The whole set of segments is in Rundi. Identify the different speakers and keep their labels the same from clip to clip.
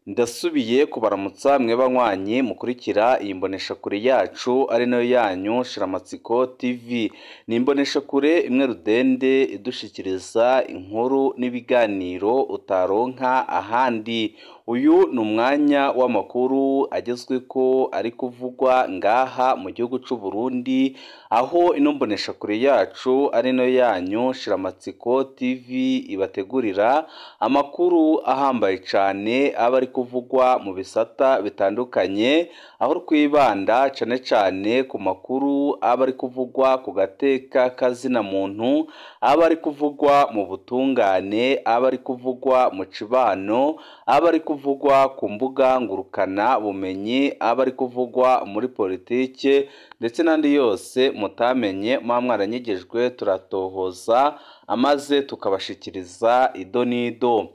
Speaker 1: Ndasubiye kubaramutsa mwe banywanyi mukurikira iyi mboneshakure yacu ari nayo yanyu Shiramatsiko TV. Ni imboneshakure imwe rudende idushikiriza inkuru n'ibiganiro utaronka ahandi. Uyu ni umwanya w'amakuru agezweko ari kuvugwa ngaha mu gihugu c'u Burundi, aho ino mboneshakure yacu ari nayo yanyu Shiramatsiko TV ibategurira amakuru ahambaye cane aba ari kuvugwa mu bisata bitandukanye, aho twibanda cane cane ku makuru aba ari kuvugwa ku gateka kazina muntu, aba ari kuvugwa mu butungane, aba ari kuvugwa mu cibano, aba ari kuvugwa ku mbuga ngurukana bumenyi, aba ari kuvugwa muri politike ndetse n'andi yose mutamenye muba mwaranyigijwe, turatohoza amaze tukabashikiriza ido n'ido.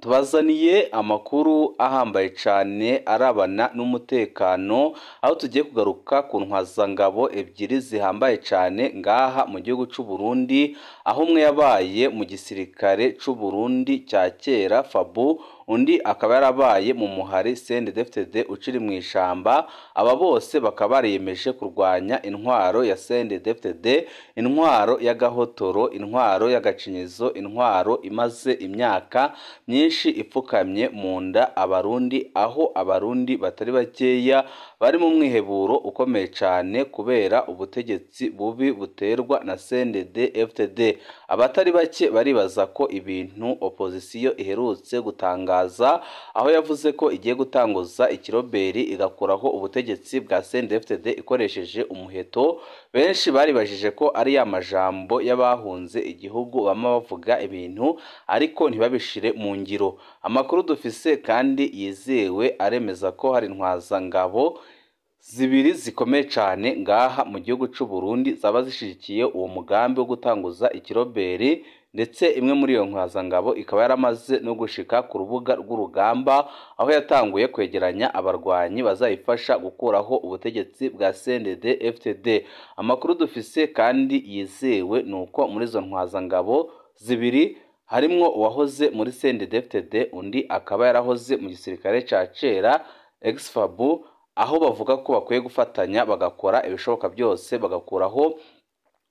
Speaker 1: Tubazaniye amakuru ahambaye cane arabana n'umutekano, aho tugiye kugaruka ku ntwazangabo ebyiri zihambaye cane ngaha mu gihugu c'u Burundi, aho umwe yabaye mu gisirikare c'u Burundi cya kera FABU, undi akaba yarabaye mu muhari CNDD-FDD ukiri mw'ishamba. Aba bose bakaba bariyemeje kurwanya intwaro ya CNDD-FDD, intwaro y'agahotoro, intwaro y'agacinyizo, intwaro imaze imyaka myinshi ipfukamye mu nda Abarundi, aho Abarundi batari bakeya bari mu mwiheburo ukomeye cane kubera ubutegetsi bubi buterwa na CNDD-FDD. Abatari bake baribaza ko ibintu opozisiyo iherutse gutangaza, aho yavuze ko igiye gutanguza ikiroberi igakuraho ubutegetsi bwa CNDD-FDD ikoresheje umuheto, benshi baribajije ko ari ya majambo y'abahunze igihugu bama bavuga ibintu ariko ntibabishire mu ngiro. Amakuru dufise kandi yizewe aremeza ko hari intwazangabo zibiri zikomeye cane ngaha mu gihugu c'u Burundi zaba zishigikiye uwo mugambi wo gutanguza ikiroberi, ndetse imwe muri iyo ntwazangabo ikaba yaramaze no gushika ku rubuga rw'urugamba, aho yatanguye kwegeranya abarwanyi bazayifasha gukuraho ubutegetsi bwa CNDD-FDD. Amakuru dufise kandi yizewe nuko muri izo ntwazangabo zibiri harimwo uwahoze muri CNDD-FDD, undi akaba yarahoze mu gisirikare ca kera ex-FABU, aho bavuga ko bakwiye gufatanya bagakora ibishoboka byose bagakuraho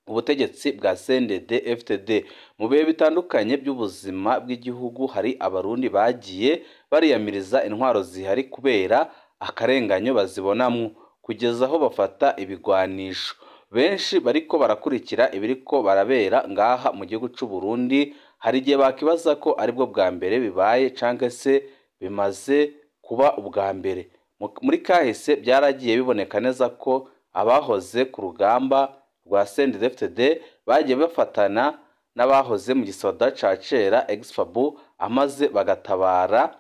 Speaker 1: ubutegetsi bwa CNDD-FDD. Mu bihe bitandukanye by'ubuzima bw'igihugu hari Abarundi bagiye bariyamiriza intwaro zihari kubera akarenganyo bazibonamwo, kugeza aho bafata ibigwanisho. Benshi bariko barakurikira ibiriko barabera ngaha mu gihugu c'u Burundi, hari igihe bakibaza ko aribwo bwa mbere bibaye canke se bimaze kuba ubwa mbere. Muri kahise byaragiye biboneka neza ko abahoze ku rugamba rwa CNDD-FDD bagiye bafatana n'abahoze mu gisoda ca kera ex-FABU, amaze bagatabara,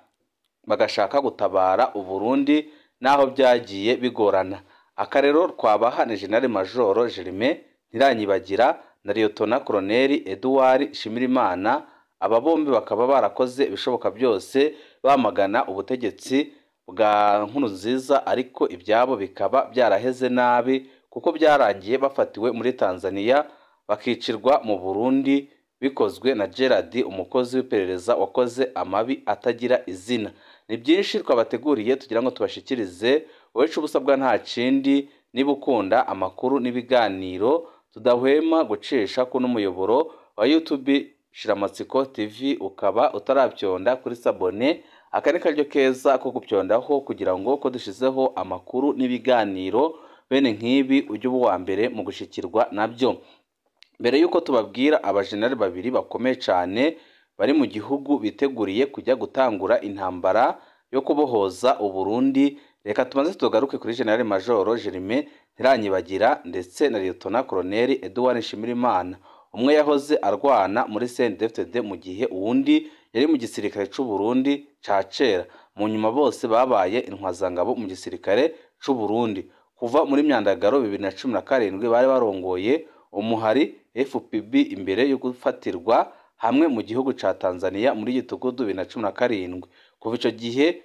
Speaker 1: bagashaka gutabara Uburundi naho byagiye bigorana. Akarero twabaha ni General Major Germain Ntiranyibagira na Liyetona Koloneli Edouard Nshimirimana. Aba bombi bakaba barakoze ibishoboka byose bamagana ubutegetsi bwa Nkurunziza, ariko ibyabo bikaba byaraheze nabi kuko byarangiye bafatiwe muri Tanzania bakicirwa mu Burundi, bikozwe na Gerard umukozi w'iperereza wakoze amabi atagira izina. Ni byinshi twabateguriye tugira ngo tubashikirize. Wowe ubusabwa nta kindi, niba ukunda amakuru n'ibiganiro tudahwema gucisha kuno umuyoboro wa YouTube Shiramatsiko TV, ukaba utarabyonda kuri sabone, aka ni karyo keza ko gupyondaho kugira ngo ko dushizeho amakuru n'ibiganiro bene nk'ibi ujye uba uwa mbere mu gushikirwa nabyo. Mbere yuko tubabwira abajenali babiri bakomeye cane bari mu gihugu biteguriye kujya gutangura intambara yo kubohoza Uburundi, reka tubanze tugaruke kuri General Major Germain Ntiranyibagira ndetse na Liyetona Koloneli Edouard Nshimirimana. Umwe yahoze arwana muri CNDD-FDD mu gihe uwundi yari mu gisirikare c'u Burundi ca kera. Mu nyuma bose babaye intwazangabo mu gisirikare c'u Burundi. Kuva muri myandagaro 2017 bari barongoye umuhari FPB imbere yo gufatirwa hamwe mu gihugu ca Tanzania muri Gitugudu 2017. Kuva ico gihe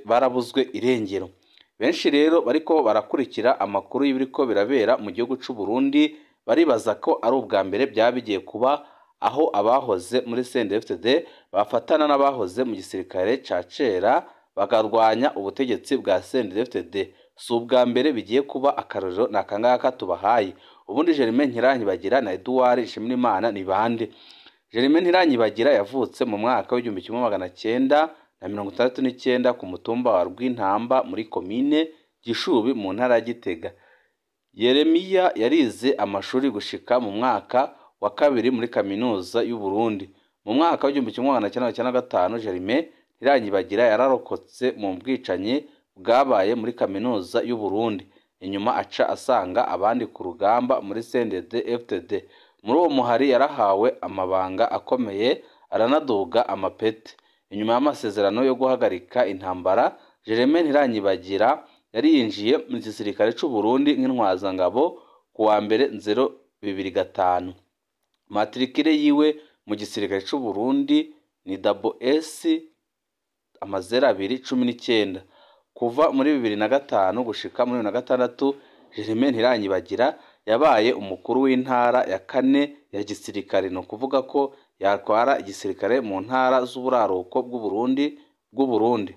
Speaker 1: barabuzwe irengero. Benshi rero bariko barakurikira amakuru y'ibiriko birabera mu gihugu c'u Burundi baribaza ko ari ubwa mbere byaba bigiye kuba, aho abahoze muri CNDD-FDD bafatana n'abahoze mu gisirikare ca kera bakarwanya ubutegetsi bwa CNDD-FDD. Si ubwa mbere bigiye kuba, akarorero ni akangaka tubahaye. Ubundi Germain Ntiranyibagira na Edouard Nshimirimana ni bande? Germain Ntiranyibagira yavutse mu mwaka w'1969 ku mutumba wa Rwintamba muri komine Gishubi mu ntara ya Gitega. Yeremiya yarize amashuri gushika mu mwaka wa kabiri muri kaminuza y'u Burundi. Mu mwaka w'1995 Germain Ntiranyibagira yararokotse mu bwicanyi bwabaye muri kaminuza y'u Burundi. Inyuma aca asanga abandi ku rugamba muri CNDD-FDD. Muri uwo muhari yarahawe amabanga akomeye, aranaduga amapete. Inyuma y'amasezerano yo guhagarika intambara, Germain Ntiranyibagira yari yinjiye mu gisirikare c'u Burundi nk'intwazangabo ku wa mbere 025. Matrikire yiwe mu gisirikare c'u Burundi ni dabo S 00 19. Kuva muri 2005 gushika muri 2006, Germain Ntiranyibagira yabaye umukuru w'intara ya kane ya gisirikare, ni ukuvuga ko yatwara igisirikare mu ntara z'uburaruko bw'u Burundi.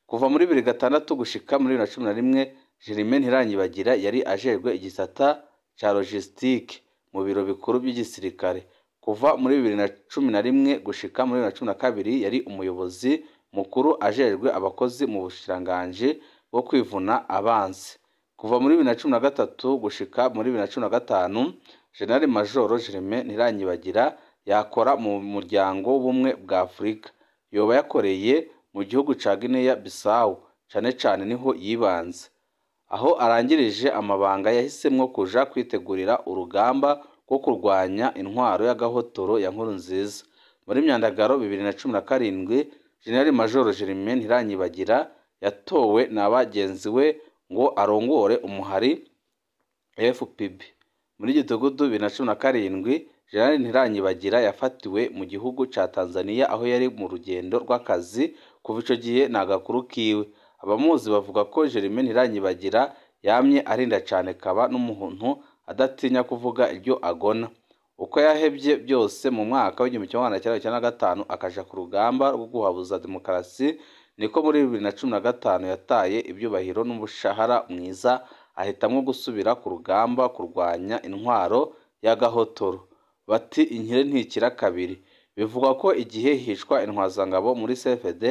Speaker 1: Kuva muri 2006 gushika muri 2011, Germain Ntiranyibagira yari ajejwe igisata ca logistique mu biro bikuru by'igisirikare. Kuva muri 2011 gushika muri 2012 yari umuyobozi mukuru ajejwe abakozi mu bushikiranganji bwo kwivuna abansi. Kuva muri 2013 gushika muri 2015, General Major Germain Ntiranyibagira yakora mu muryango w'ubumwe bwa Afurika. Yoba yakoreye mu gihugu ca Guinea Bissau, cane cane niho yibanze. Aho arangirije amabanga yahisemwo kuja kwitegurira urugamba rwo kurwanya intwaro y'agahotoro ya Nkurunziza. Muri Myandagaro 2017, General Major Germain Ntiranyibagira yatowe na bagenzi we ngo arongore umuhari FPB. Muri Gitugutu 2017, General Ntiranyibagira yafatiwe mu gihugu ca Tanzania aho yari mu rugendo rw'akazi. Kuva ico gihe nta gakuru kiwe. Abamuzi bavuga ko Germain Ntiranyibagira yamye arinda cane, kaba n'umuntu adatinya kuvuga iryo agona. Uko yahevye byose mu mwaka w'1995 akaja ku rugamba rwo guhabuza demokarasi, niko muri 2015 yataye ibyubahiro n'umushahara mwiza, ahitamwo gusubira ku rugamba kurwanya intwaro y'agahotoro. Bati inkire ntikira kabiri. Bivugwa ko igihe hicwa intwazangabo muri CFD,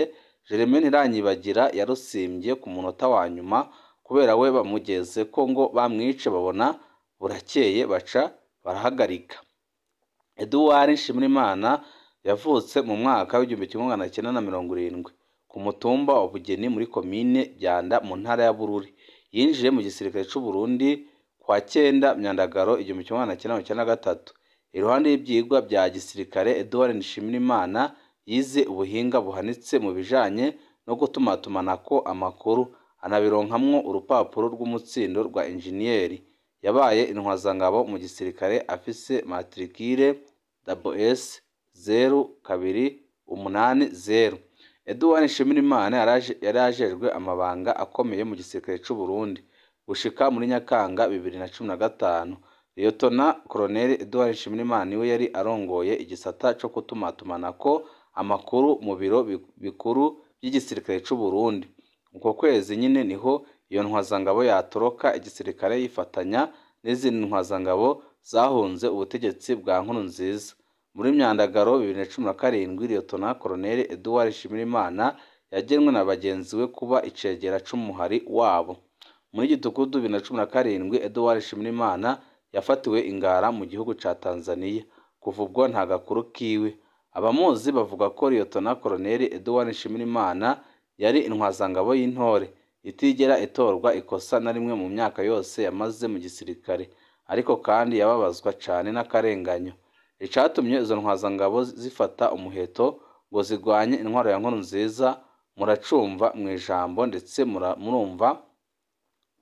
Speaker 1: Germain Ntiranyibagira yarusimbye ku munota wa nyuma, kubera we bamugeze ko ngo bamwice, babona burakeye baca barahagarika. Edouard Nshimirimana yavutse mu mwaka w'1970 ku mutumba wa Bugeni muri komine Vyanda mu ntara ya Bururi. Yinjiye mu gisirikare c'u Burundi kwa 9 Myandagaro 1993. Iruhande y'ivyigwa vya gisirikare, Edouard Nshimirimana yize ubuhinga buhanitse mu bijanye no gutumatumanako amakuru, anabironkamwo urupapuro rw'umutsindo rwa injeniyeri. Yabaye intwazangabo mu gisirikare afise matricule SS 0280. Edouard Nshimirimana yari ajejwe amabanga akomeye mu gisirikare c'u Burundi gushika muri Nyakanga 2015. Liyetona Koloneli Edouard Nshimirimana niwe yari arongoye igisata co gutumatumanako amakuru mu biro bikuru by'igisirikare c'u Burundi. Uko kwezi nyine niho iyo ntwazangabo yatoroka igisirikare yifatanya n'izindi ntwazangabo zahunze ubutegetsi bwa Nkurunziza. Muri Myandagaro 2017, Liyetona Koloneli Edouard Nshimirimana yagenwe na bagenzi we kuba icegera c'umuhari wabo. Muri Gitugutu 2017, Edouard Nshimirimana yafatiwe ingara mu gihugu ca Tanzania. Kuva ubwo nta gakuru kiwe. Abamuzi bavuga ko Liyetona Koloneli Edouard Nshimirimana yari intwazangabo y'intore itigera itorwa ikosa na rimwe mu myaka yose yamaze mu gisirikare, ariko kandi yababazwa cane n'akarenganyo. Icatumye izo ntwazangabo zifata umuheto ngo zigwanye intwaro ya Nkurunziza muracumva mw'ijambo, ndetse murumva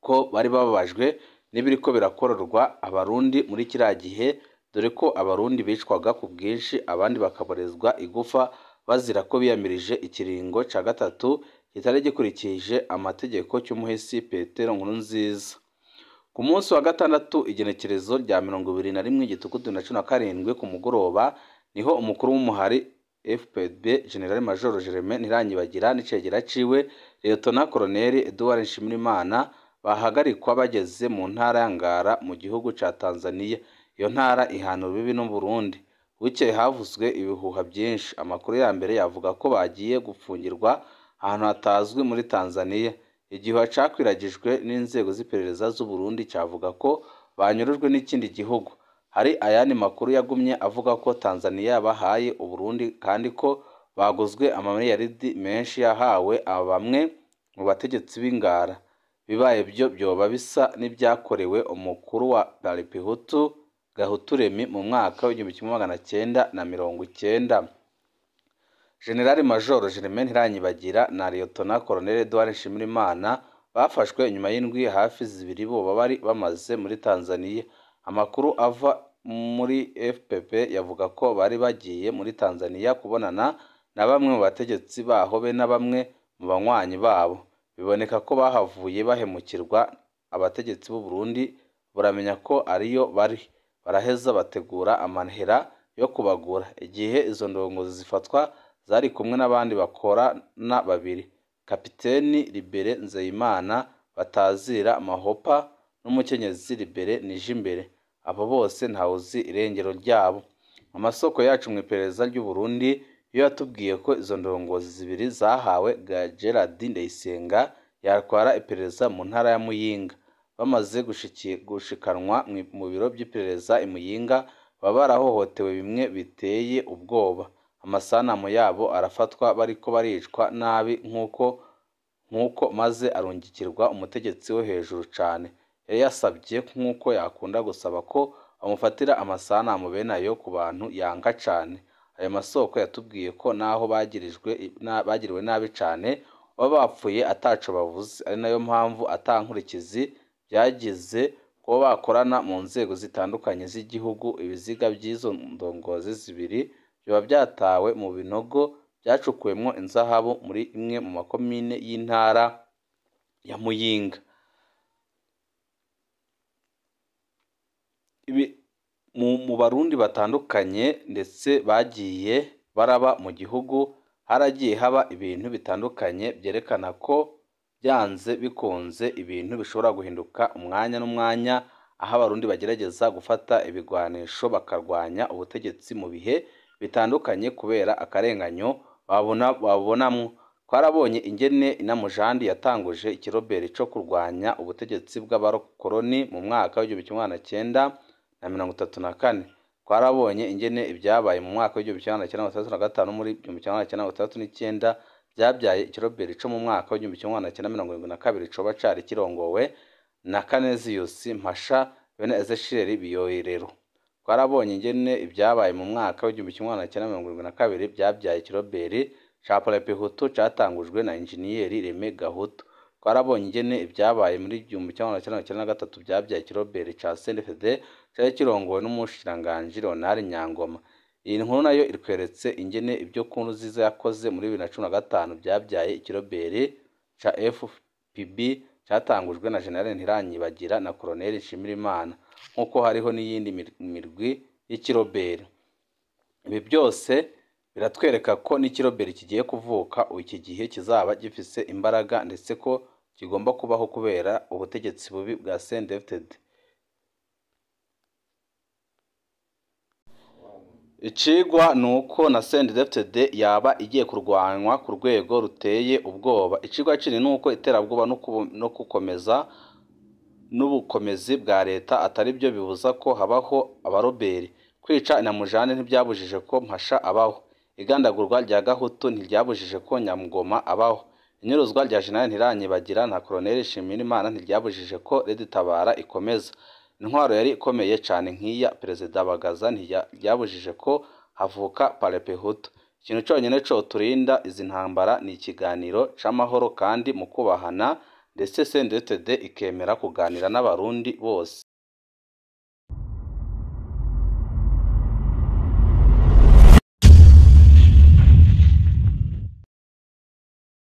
Speaker 1: ko bari bababajwe n'ibiriko birakorerwa Abarundi muri kiriya gihe, dore ko Abarundi bicwaga ku bwinshi, abandi bakaborezwa igufa bazira ko biyamirije ikiringo ca gatatu kitari gikurikije amategeko cy'umuhisi Petero Nkurunziza. Ku munsi wa gatandatu, igenekerezo rya 21 Gitugutu 2017 ku mugoroba, Niho umukuru w'umuhari FPB General Major Germain Ntiranyibagira n'icegera ciwe Lieutenant Colonel Edouard Nshimirimana bahagarikwa bageze mu ntara ya Ngara mu gihugu ca Tanzania. Iyo ntara ihana urubibi n'Uburundi. Bukeye havuzwe ibihuha byinshi. Amakuru ya mbere yavuga ko bagiye gupfungirwa ahantu hatazwi muri Tanzania. Igihuha cakwiragijwe n'inzego z'iperereza z'u Burundi cavuga ko banyurujwe n'ikindi gihugu. Hari ayandi makuru yagumye avuga ko Tanzania yabahaye Uburundi kandi ko baguzwe amamiliyaridi menshi yahawe bamwe mu bategetsi b'Ingara. Bibaye byo byoba bisa n'ibyakorewe umukuru wa Paripehutu Gahutu Remy mu mwaka w'1990. General Major Germain Ntiranyibagira na Lieutenant Colonel Edouard Nshimirimana bafashwe nyuma y'indwi hafi zibiri boba bari bamaze muri Tanzania. Amakuru ava muri FPP yavuga ko bari bagiye muri Tanzania kubonana na bamwe mu bategetsi baho be na bamwe mu banywanyi babo. Biboneka ko bahavuye bahemukirwa. Abategetsi b'u Burundi buramenya ko ariyo bari, baraheza bategura amahera yo kubagura. Igihe izo ndongozi zifatwa zari kumwe n'abandi bakorana babiri, Kapiteni Libere Nzeyimana batazira Mahopa n'umukenyezi Libere Nijimbere. Abo bose ntawuzi irengero ryabo. Amasoko yacu mu iperereza ry'u Burundi yo yatubwiye ko izo ndongozi zibiri zahawe Gerard Ndayisenga yatwara iperereza mu ntara ya Muyinga. Bamaze gushikanwa mu biro by'iperereza i Muyinga, baba barahohotewe bimwe biteye ubwoba. Amasanamu yabo arafatwa bariko baricwa nabi nk'uko maze arungikirwa umutegetsi wo hejuru cane. Yari yasabye nk'uko yakunda gusaba ko bamufatira amasanamu bene ayo ku bantu yanka cane. Ayo masoko yatubwiye ko naho bagiriwe nabi cane baba bapfuye ataco bavuze, ari nayo mpamvu ata nkurikizi byagize ko bakorana mu nzego zitandukanye z'igihugu. Ibiziga by'izo ndongozi zibiri biba byatawe mu binogo byacukuwemwo inzahabu muri imwe mu makomine y'intara ya Muyinga. Mu Barundi batandukanye ndetse bagiye baraba mu gihugu, haragiye haba ibintu bitandukanye byerekana ko byanze bikunze ibintu bishobora guhinduka umwanya n'umwanya, aho Abarundi bagerageza gufata ibigwanisho bakarwanya ubutegetsi mu bihe bitandukanye kubera akarenganyo babonamwo. Twarabonye ingene Inamujandi yatanguje ikiroberi co kurwanya ubutegetsi bw'abakoroni mu mwaka w'1934. Twarabonye ingene ibyabaye mu mwaka w'1965 muri 1969 byabyaye ikiroberi co mu mwaka w'1972 coba cari kirongowe na Canisius Mpasha bene Ezechiel Biyoyerero. Twarabonye ingene ibyabaye mu mwaka w'1972 byabyaye ikiroberi ca Paripehutu catangujwe na Injeniyeri Remy Gahutu. Twarabonye ingene ibyabaye muri 1993 byabyaye ikiroberi ca CNDD cari kirongowe n'umushikiranganji Leonard Nyangoma. Iyi nkuru nayo irikweretse ingene ibyo Nkurunziza yakoze muri 2015 byabyaye ikiroberi ca FPB catangujwe na General Ntiranyibagira na Colonel Nshimirimana, nk'uko hariho n'iyindi mirwi y'ikiroberi. Ibi byose biratwereka ko n'ikiroberi kigiye kuvuka iki gihe kizaba gifise imbaraga, ndetse ko kigomba kubaho kubera ubutegetsi bubi bwa CNDD-FDD. Icigwa ni uko na CNDD-FDD yaba igiye kurwanywa ku rwego ruteye ubwoba. Icigwa kindi ni uko iterabwoba no gukomeza n'ubukomezi bwa leta atari byo bibuza ko habaho abaroberi. Kwica Inamujandi ntibyabujije ko Mpasha abaho. Igandagurwa rya Gahutu ntiryabujije ko Nyamugoma abaho. Inyuruzwa rya General Ntiranyibagira na Colonel Nshimirimana ntiryabujije ko Red-Tabara ikomeza. Intwaro yari ikomeye cane nk'iya Perezida Bagaza ntiryabujije ko havuka Paripehutu. Ikintu conyene coturinda izi ntambara ni ikiganiro c'amahoro kandi mu kubahana, ndetse CNDD-FDD ikemera kuganira n'Abarundi bose.